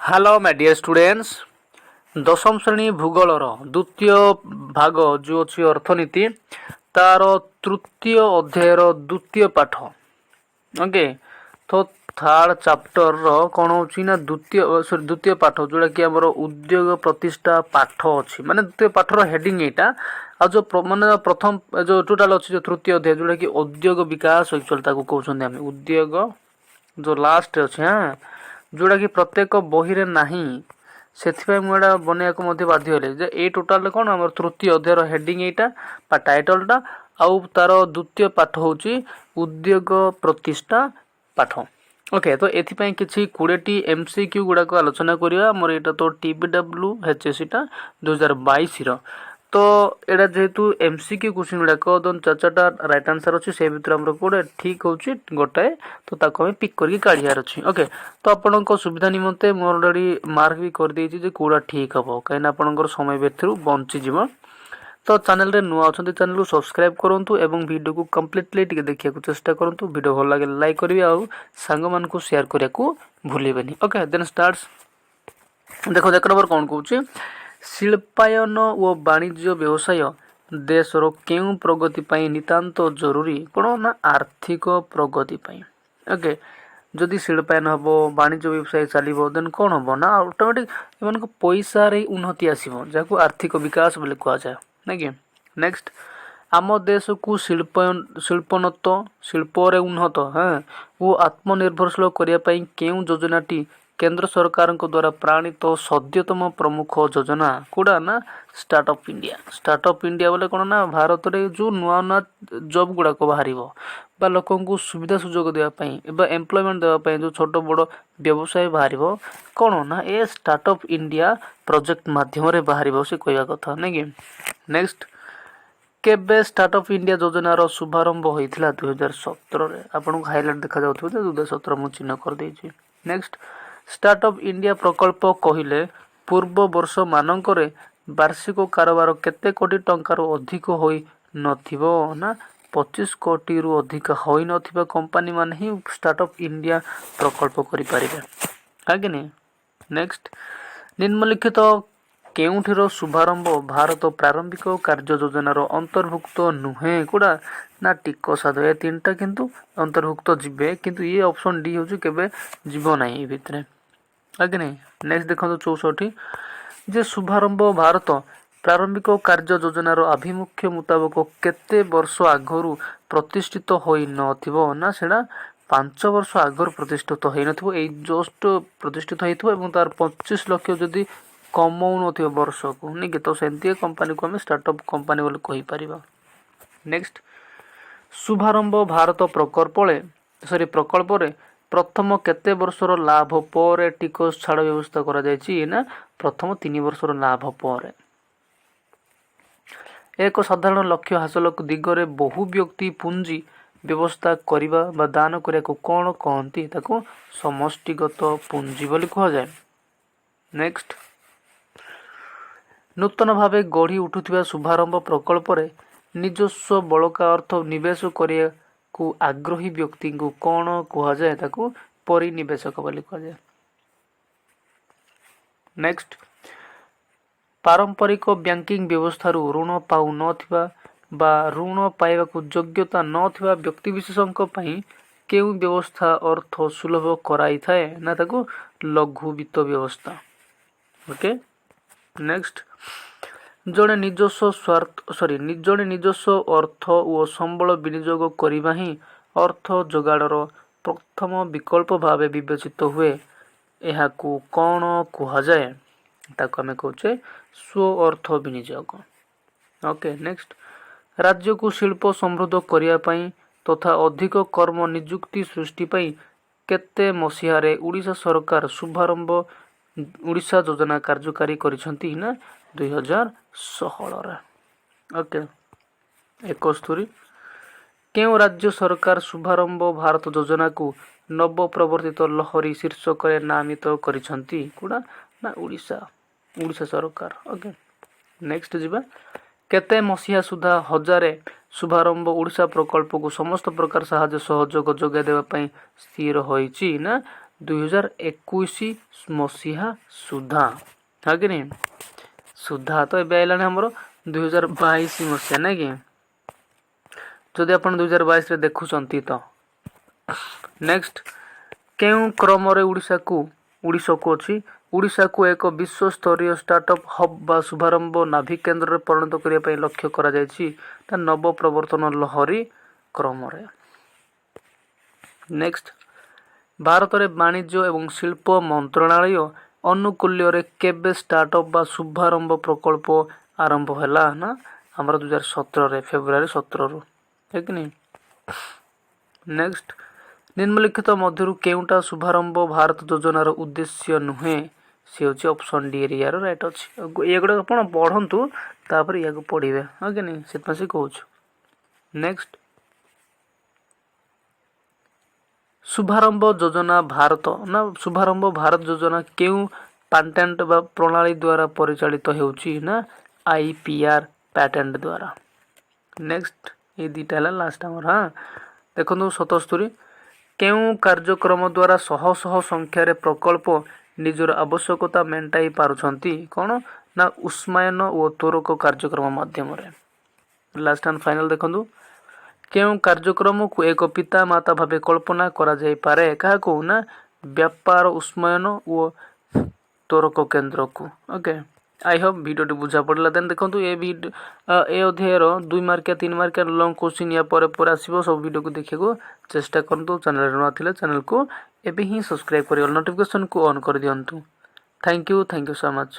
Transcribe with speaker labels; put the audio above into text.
Speaker 1: Hello my dear students, ଦଶମ ଶ୍ରେଣୀ ଭୂଗୋଳର ଦ୍ୱିତୀୟ ଭାଗ ଯେଉଁ ଅଛି ଅର୍ଥନୀତି, ତାର ତୃତୀୟ ଅଧ୍ୟାୟର ଦ୍ୱିତୀୟ ପାଠ। ଓକେ, ତ ଥାର୍ଡ଼ ଚାପ୍ଟରର କ'ଣ ହେଉଛି ନା ଦ୍ୱିତୀୟ, ସରି, ଦ୍ୱିତୀୟ ପାଠ ଯେଉଁଟାକି ଆମର ଉଦ୍ୟୋଗ ପ୍ରତିଷ୍ଠା ପାଠ ଅଛି, ମାନେ ଦ୍ୱିତୀୟ ପାଠର ହେଡ଼ିଂ ଏଇଟା। ଆଉ ଯେଉଁ ମାନେ ପ୍ରଥମ ଯେଉଁ ଟୋଟାଲ ଅଛି, ଯେଉଁ ତୃତୀୟ ଅଧ୍ୟାୟ ଯେଉଁଟାକି ଉଦ୍ୟୋଗ ବିକାଶ, ଆକ୍ଚୁଆଲି ତାକୁ କହୁଛନ୍ତି ଆମେ ଉଦ୍ୟୋଗ, ଯେଉଁ ଲାଷ୍ଟରେ ଅଛି, ହଁ, ଯେଉଁଟାକି ପ୍ରତ୍ୟେକ ବହିରେ ନାହିଁ। ସେଥିପାଇଁ ମୁଁ ଏଇଟା ବନେଇବାକୁ ମଧ୍ୟ ବାଧ୍ୟ ହେଲି ଯେ ଏଇ ଟୋଟାଲରେ କ'ଣ ଆମର ତୃତୀୟ ଅଧ୍ୟାୟର ହେଡ଼ିଂ ଏଇଟା ବା ଟାଇଟଲଟା, ଆଉ ତାର ଦ୍ୱିତୀୟ ପାଠ ହେଉଛି ଉଦ୍ୟୋଗ ପ୍ରତିଷ୍ଠା ପାଠ। ଓକେ, ତ ଏଥିପାଇଁ କିଛି 20ଟି MCQ ଗୁଡ଼ାକ ଆଲୋଚନା କରିବା। ଆମର ଏଇଟା ତ TBWHSEଟା 2022ର। ତ ଏଇଟା ଯେହେତୁ MCQ question ଗୁଡ଼ାକ, ତ ଚାରି ଚାରିଟା ରାଇଟ୍ ଆନ୍ସର୍ ଅଛି। ସେ ଭିତରେ ଆମର କେଉଁଟା ଠିକ୍ ହେଉଛି ଗୋଟାଏ, ତ ତାକୁ ଆମେ ପିକ୍ କରିକି କାଢ଼ିବାର ଅଛି। ଓକେ, ତ ଆପଣଙ୍କ ସୁବିଧା ନିମନ୍ତେ ମୁଁ ଅଲରେଡ଼ି ମାର୍କ ବି କରିଦେଇଛି ଯେ କେଉଁଟା ଠିକ୍ ହେବ, କାହିଁକିନା ଆପଣଙ୍କର ସମୟ ବି ଏଥିରୁ ବଞ୍ଚିଯିବ। ତ ଚ୍ୟାନେଲରେ ନୂଆ ଅଛନ୍ତି, ଚ୍ୟାନେଲକୁ ସବସ୍କ୍ରାଇବ୍ କରନ୍ତୁ ଏବଂ ଭିଡ଼ିଓକୁ କମ୍ପ୍ଲିଟଲି ଟିକେ ଦେଖିବାକୁ ଚେଷ୍ଟା କରନ୍ତୁ। ଭିଡ଼ିଓ ଭଲ ଲାଗିଲେ ଲାଇକ୍ କରିବେ ଆଉ ସାଙ୍ଗମାନଙ୍କୁ ସେୟାର କରିବାକୁ ଭୁଲିବେନି। ଓକେ, ଦେନ୍ ଷ୍ଟାର୍ଟସ୍। ଦେଖ, ଏକ ନମ୍ବର କ'ଣ କହୁଛି? ଶିଳ୍ପାୟନ ଓ ବାଣିଜ୍ୟ ବ୍ୟବସାୟ ଦେଶର କେଉଁ ପ୍ରଗତି ପାଇଁ ନିତାନ୍ତ ଜରୁରୀ? କ'ଣ ନା ଆର୍ଥିକ ପ୍ରଗତି ପାଇଁ। ଓକେ, ଯଦି ଶିଳ୍ପାୟନ ହେବ, ବାଣିଜ୍ୟ ବ୍ୟବସାୟ ଚାଲିବ, ଦେନ୍ କ'ଣ ହେବ ନା ଅଟୋମେଟିକ୍ ଏମାନଙ୍କ ପଇସାରେ ଉନ୍ନତି ଆସିବ, ଯାହାକୁ ଆର୍ଥିକ ବିକାଶ ବୋଲି କୁହାଯାଏ, ନାଇଁ କି? ନେକ୍ସଟ, ଆମ ଦେଶକୁ ଶିଳ୍ପୋନ୍ନତ, ଶିଳ୍ପରେ ଉନ୍ନତ, ହଁ, ଓ ଆତ୍ମନିର୍ଭରଶୀଳ କରିବା ପାଇଁ କେଉଁ ଯୋଜନାଟି କେନ୍ଦ୍ର ସରକାରଙ୍କ ଦ୍ୱାରା ପ୍ରଣୀତ ସଦ୍ୟତମ ପ୍ରମୁଖ ଯୋଜନା? କେଉଁଟା ନା ଷ୍ଟାର୍ଟଅପ୍ ଇଣ୍ଡିଆ। ଷ୍ଟାର୍ଟଅପ୍ ଇଣ୍ଡିଆ ବୋଲେ କ'ଣ ନା ଭାରତରେ ଯେଉଁ ନୂଆ ନୂଆ ଜବ୍ ଗୁଡ଼ାକ ବାହାରିବ ବା ଲୋକଙ୍କୁ ସୁବିଧା ସୁଯୋଗ ଦେବା ପାଇଁ ବା ଏମ୍ପ୍ଲୟମେଣ୍ଟ ଦେବା ପାଇଁ ଯେଉଁ ଛୋଟ ବଡ଼ ବ୍ୟବସାୟ ବାହାରିବ, କ'ଣ ନା ଏ ଷ୍ଟାର୍ଟଅପ୍ ଇଣ୍ଡିଆ ପ୍ରୋଜେକ୍ଟ ମାଧ୍ୟମରେ ବାହାରିବ, ସେ କହିବା କଥା, ନାଇଁ କି? ନେକ୍ସଟ, କେବେ ଷ୍ଟାର୍ଟଅପ୍ ଇଣ୍ଡିଆ ଯୋଜନାର ଶୁଭାରମ୍ଭ ହୋଇଥିଲା? 2017ରେ। ଆପଣଙ୍କୁ ହାଇଲାଇଟ୍ ଦେଖାଯାଉଥିବ ଯେ 2017 ମୁଁ ଚିହ୍ନ କରିଦେଇଛି। ନେକ୍ସଟ, ଷ୍ଟାର୍ଟଅପ୍ ଇଣ୍ଡିଆ ପ୍ରକଳ୍ପ କହିଲେ ପୂର୍ବ ବର୍ଷମାନଙ୍କରେ ବାର୍ଷିକ କାରବାର କେତେ କୋଟି ଟଙ୍କାରୁ ଅଧିକ ହୋଇନଥିବ? ନା 25 କୋଟିରୁ ଅଧିକ ହୋଇନଥିବା କମ୍ପାନୀମାନେ ହିଁ ଷ୍ଟାର୍ଟଅପ୍ ଇଣ୍ଡିଆ ପ୍ରକଳ୍ପ କରିପାରିବେ, ହଁ କି ନାହିଁ? ନେକ୍ସଟ, ନିମ୍ନଲିଖିତ କେଉଁଠିର ଶୁଭାରମ୍ଭ ଭାରତ ପ୍ରାରମ୍ଭିକ କାର୍ଯ୍ୟ ଯୋଜନାର ଅନ୍ତର୍ଭୁକ୍ତ ନୁହେଁ? କୋଉଟା ନା ଟିକସ ଆଦାୟ। ଏ ତିନିଟା କିନ୍ତୁ ଅନ୍ତର୍ଭୁକ୍ତ ଯିବେ, କିନ୍ତୁ ଇଏ ଅପସନ୍ ଡି ହେଉଛି କେବେ ଯିବ ନାହିଁ ଏ ଭିତରେ, ହଁ କି ନାହିଁ? ନେକ୍ସଟ ଦେଖନ୍ତୁ, 64 ଯେ ଶୁଭାରମ୍ଭ ଭାରତ ପ୍ରାରମ୍ଭିକ କାର୍ଯ୍ୟ ଯୋଜନାର ଆଭିମୁଖ୍ୟ ମୁତାବକ କେତେ ବର୍ଷ ଆଗରୁ ପ୍ରତିଷ୍ଠିତ ହୋଇନଥିବ? ନା ସେଇଟା 5 ବର୍ଷ ଆଗରୁ ପ୍ରତିଷ୍ଠିତ ହେଇନଥିବ, ଏଇ ଜଷ୍ଟ ପ୍ରତିଷ୍ଠିତ ହେଇଥିବ ଏବଂ ତାର 25 ଲକ୍ଷ ଯଦି କମଉନଥିବ ବର୍ଷକୁ, ନାଇଁ କି? ତ ସେମିତି କମ୍ପାନୀକୁ ଆମେ ଷ୍ଟାର୍ଟଅପ୍ କମ୍ପାନୀ ବୋଲି କହିପାରିବା। ନେକ୍ସଟ, ଶୁଭାରମ୍ଭ ଭାରତ ପ୍ରକଳ୍ପରେ, ସରି, ପ୍ରକଳ୍ପରେ ପ୍ରଥମ କେତେ ବର୍ଷର ଲାଭ ପରେ ଟିକସ ଛାଡ଼ ବ୍ୟବସ୍ଥା କରାଯାଇଛି? ନା ପ୍ରଥମ 3 ବର୍ଷର ଲାଭ ପରେ। ଏକ ସାଧାରଣ ଲକ୍ଷ୍ୟ ହାସଲ ଦିଗରେ ବହୁ ବ୍ୟକ୍ତି ପୁଞ୍ଜି ବ୍ୟବସ୍ଥା କରିବା ବା ଦାନ କରିବାକୁ କ'ଣ କହନ୍ତି? ତାକୁ ସମଷ୍ଟିଗତ ପୁଞ୍ଜି ବୋଲି କୁହାଯାଏ। ନେକ୍ସଟ, ନୂତନ ଭାବେ ଗଢ଼ି ଉଠୁଥିବା ଶୁଭାରମ୍ଭ ପ୍ରକଳ୍ପରେ ନିଜସ୍ୱ ବଳକା ଅର୍ଥ ନିବେଶ କରିବାକୁ ଆଗ୍ରହୀ ବ୍ୟକ୍ତିଙ୍କୁ କ'ଣ କୁହାଯାଏ? ତାକୁ ପରିନିବେଶକ ବୋଲି କୁହାଯାଏ। ନେକ୍ସଟ, ପାରମ୍ପରିକ ବ୍ୟାଙ୍କିଂ ବ୍ୟବସ୍ଥାରୁ ଋଣ ପାଉନଥିବା ବା ଋଣ ପାଇବାକୁ ଯୋଗ୍ୟତା ନଥିବା ବ୍ୟକ୍ତିବିଶେଷଙ୍କ ପାଇଁ କେଉଁ ବ୍ୟବସ୍ଥା ଅର୍ଥ ସୁଲଭ କରାଇଥାଏ? ନା ତାକୁ ଲଘୁ ବିତ୍ତ ବ୍ୟବସ୍ଥା। ଓକେ, ନେକ୍ସଟ, ଜଣେ ନିଜସ୍ୱ ସ୍ୱାର୍ଥ, ସରି, ଜଣେ ନିଜସ୍ୱ ଅର୍ଥ ଓ ସମ୍ବଳ ବିନିଯୋଗ କରିବା ହିଁ ଅର୍ଥ ଯୋଗାଡ଼ର ପ୍ରଥମ ବିକଳ୍ପ ଭାବେ ବିବେଚିତ ହୁଏ। ଏହାକୁ କ'ଣ କୁହାଯାଏ? ତାକୁ ଆମେ କହୁଛେ ସ୍ୱ ଅର୍ଥ ବିନିଯୋଗ। ଓକେ, ନେକ୍ସଟ, ରାଜ୍ୟକୁ ଶିଳ୍ପ ସମୃଦ୍ଧ କରିବା ପାଇଁ ତଥା ଅଧିକ କର୍ମ ନିଯୁକ୍ତି ସୃଷ୍ଟି ପାଇଁ କେତେ ମସିହାରେ ଓଡ଼ିଶା ସରକାର ଶୁଭାରମ୍ଭ ଓଡ଼ିଶା ଯୋଜନା କାର୍ଯ୍ୟକାରୀ କରିଛନ୍ତି? ନା 2016ରେ। ଓକେ, 71, କେଉଁ ରାଜ୍ୟ ସରକାର ଶୁଭାରମ୍ଭ ଭାରତ ଯୋଜନାକୁ ନବପ୍ରବର୍ତ୍ତିତ ଲହରୀ ଶୀର୍ଷକରେ ନାମିତ କରିଛନ୍ତି? କୋଉଟା ନା ଓଡ଼ିଶା, ଓଡ଼ିଶା ସରକାର। ଓକେ, ନେକ୍ସଟ ଯିବା। କେତେ ମସିହା ସୁଦ୍ଧା 1000 ଶୁଭାରମ୍ଭ ଓଡ଼ିଶା ପ୍ରକଳ୍ପକୁ ସମସ୍ତ ପ୍ରକାର ସାହାଯ୍ୟ ସହଯୋଗ ଯୋଗାଇ ଦେବା ପାଇଁ ସ୍ଥିର ହୋଇଛି? ନା 2021 ମସିହା ସୁଦ୍ଧା, ହଁ କି ନାହିଁ? ସୁଦ୍ଧା ତ ଏବେ ଆଇଲାଣି ଆମର 2022 ମସିହା, ନାଇଁ କି? ଯଦି ଆପଣ 2022ରେ ଦେଖୁଛନ୍ତି ତ। ନେକ୍ସଟ, କେଉଁ କ୍ରମରେ ଓଡ଼ିଶାକୁ ଅଛି ଓଡ଼ିଶାକୁ ଏକ ବିଶ୍ୱସ୍ତରୀୟ ଷ୍ଟାର୍ଟଅପ୍ ହବ୍ ବା ଶୁଭାରମ୍ଭ ନାଭି କେନ୍ଦ୍ରରେ ପରିଣତ କରିବା ପାଇଁ ଲକ୍ଷ୍ୟ କରାଯାଇଛି ନା ନବପ୍ରବର୍ତ୍ତନ ଲହରୀ କ୍ରମରେ। ନେକ୍ସଟ, ଭାରତରେ ବାଣିଜ୍ୟ ଏବଂ ଶିଳ୍ପ ମନ୍ତ୍ରଣାଳୟ ଆନୁକୂଲ୍ୟରେ କେବେ ଷ୍ଟାର୍ଟଅପ୍ ବା ଶୁଭାରମ୍ଭ ପ୍ରକଳ୍ପ ଆରମ୍ଭ ହେଲା ନା ଆମର 2017ରେ, ଫେବୃଆରୀ 17ରୁ, ଠିକ୍ କି ନାହିଁ? ନେକ୍ସଟ, ନିମ୍ନଲିଖିତ ମଧ୍ୟରୁ କେଉଁଟା ଶୁଭାରମ୍ଭ ଭାରତ ଯୋଜନାର ଉଦ୍ଦେଶ୍ୟ ନୁହେଁ? ସେ ହେଉଛି ଅପସନ୍ ଡି ରେ ୟାର ରାଇଟ୍ ଅଛି। ଏଗୁଡ଼ାକ ଆପଣ ପଢ଼ନ୍ତୁ, ତାପରେ ୟାକୁ ପଢ଼ିବେ, ହଁ କି ନାହିଁ? ସେଥିପାଇଁ ସେ କହୁଛୁ। ନେକ୍ସଟ, ଶୁଭାରମ୍ଭ ଯୋଜନା ଭାରତ ନା ଶୁଭାରମ୍ଭ ଭାରତ ଯୋଜନା କେଉଁ ପ୍ୟାଟେଣ୍ଟ ବା ପ୍ରଣାଳୀ ଦ୍ୱାରା ପରିଚାଳିତ ହେଉଛି ନା ଆଇପିଆର୍ ପ୍ୟାଟେଣ୍ଟ ଦ୍ୱାରା। ନେକ୍ସଟ, ଏଇ ଦୁଇଟା ହେଲା ଲାଷ୍ଟ ଆମର। ହଁ, ଦେଖନ୍ତୁ, 77, କେଉଁ କାର୍ଯ୍ୟକ୍ରମ ଦ୍ୱାରା ଶହ ଶହ ସଂଖ୍ୟାରେ ପ୍ରକଳ୍ପ ନିଜର ଆବଶ୍ୟକତା ମେଣ୍ଟାଇ ପାରୁଛନ୍ତି? କ'ଣ ନା ଉଷ୍ମାୟନ ଓ ତ୍ୱରକ କାର୍ଯ୍ୟକ୍ରମ ମାଧ୍ୟମରେ। ଲାଷ୍ଟ ଆଣ୍ଡ ଫାଇନାଲ ଦେଖନ୍ତୁ, କେଉଁ କାର୍ଯ୍ୟକ୍ରମକୁ ଏକ ପିତାମାତା ଭାବେ କଳ୍ପନା କରାଯାଇପାରେ? କାହାକୁ ନା ବ୍ୟାପାର ଉଷ୍ମାୟନ ଓ ତ୍ୱରକ କେନ୍ଦ୍ରକୁ। ଓକେ, I Hope ଭିଡ଼ିଓଟି ବୁଝା ପଡ଼ିଲା। ଦେନ୍ ଦେଖନ୍ତୁ, ଏ ଭିଡ଼ିଓ ଏ ଅଧ୍ୟାୟର 2 ମାର୍କିଆ, 3 ମାର୍କିଆ ଲଙ୍ଗ କୋଶ୍ଚିନ୍ ୟା ପରେ ପରେ ଆସିବ। ସବୁ ଭିଡ଼ିଓକୁ ଦେଖିବାକୁ ଚେଷ୍ଟା କରନ୍ତୁ। ଚ୍ୟାନେଲରେ ନୂଆ ଥିଲେ ଚ୍ୟାନେଲକୁ ଏବେ ହିଁ ସବସ୍କ୍ରାଇବ୍ କରି ନୋଟିଫିକେସନକୁ ଅନ୍ କରିଦିଅନ୍ତୁ। Thank you, thank you so much.